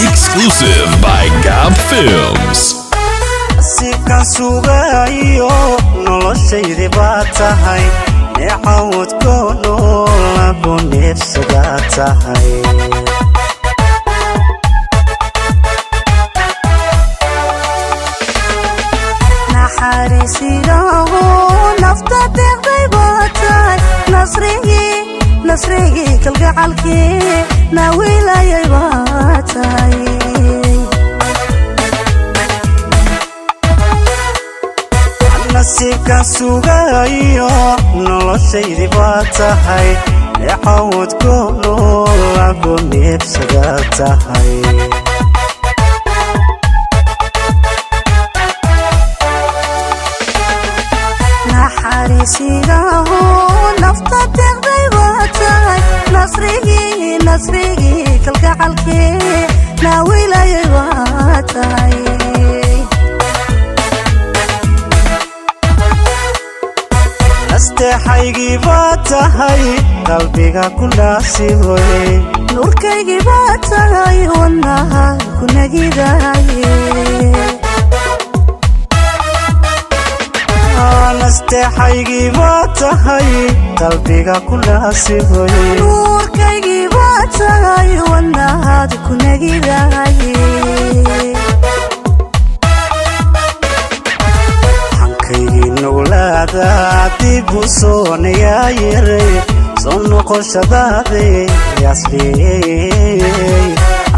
Exclusive by Gab Films. Nasiibkaan sugaayo noloshaydii baa tahay, neecawdkoonu lagu neefsadaa tahay. Naxariisidaahu nafta deeqday baa tahay, nasrigii nasrigii kalgacalkii naawiilayay baa tahay. Nasiibkaan sugaayo noloshaydii baa tahay, neecawdkoonu lagu neefsadaa tahay. Naxariisidaahu nafta deeqday baa tahay, nasrigii nasrigii kalgacalkii naawiilayay baa tahay. Nasteexaygii baa tahay, qalbiga ku naasibay. Nuurkaygii baa tahay, wadnaha ku nagidaye. Nasteexaygii baa tahay, qalbiga ku naasibay. Nuurkaygii baa tahay, wadnahaad ku nagidaye. Xankaygii nuglaada dib u soonayaa yaray soo noqoshadaade, asliyey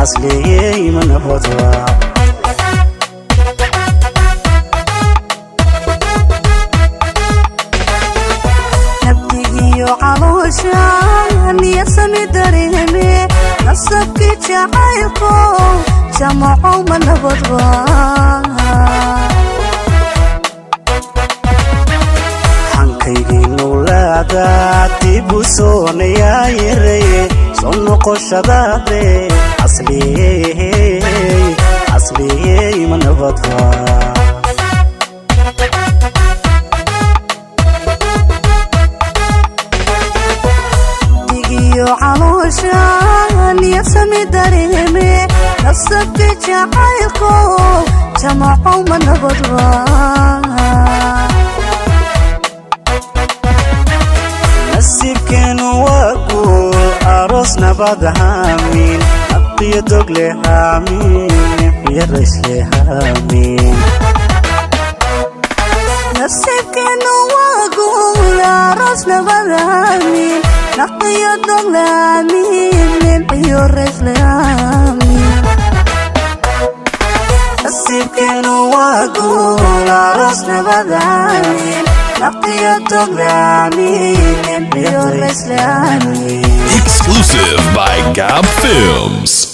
asliyey manabadwa. Nabdigiyo caloosha niyad sami dareeme, nasabkii jacaylko jamaco ma nabadba? Xankaygii nuglaada dib u soonayaa yaray soo noqoshadaade, asliyey asliyey manabadwa. Nabdigiyo caloosha niyad sami dareeme, nasabkii jacaylko jamaco ma nabadba? Nasiibkeenu waa guul, aroos nabad haamin, aqiyo dogle haamin, yaraysle haamin. Nasiibkeenu waa guul, aroos nabad aamin, naqiyo dogle aamin, nimciyo reysle aamin. Nasiibkeenu waa guul, aroos nabad aamin, naqiyo dogle aamin, nimciyo reysle aamin. Exclusive by Gab Films.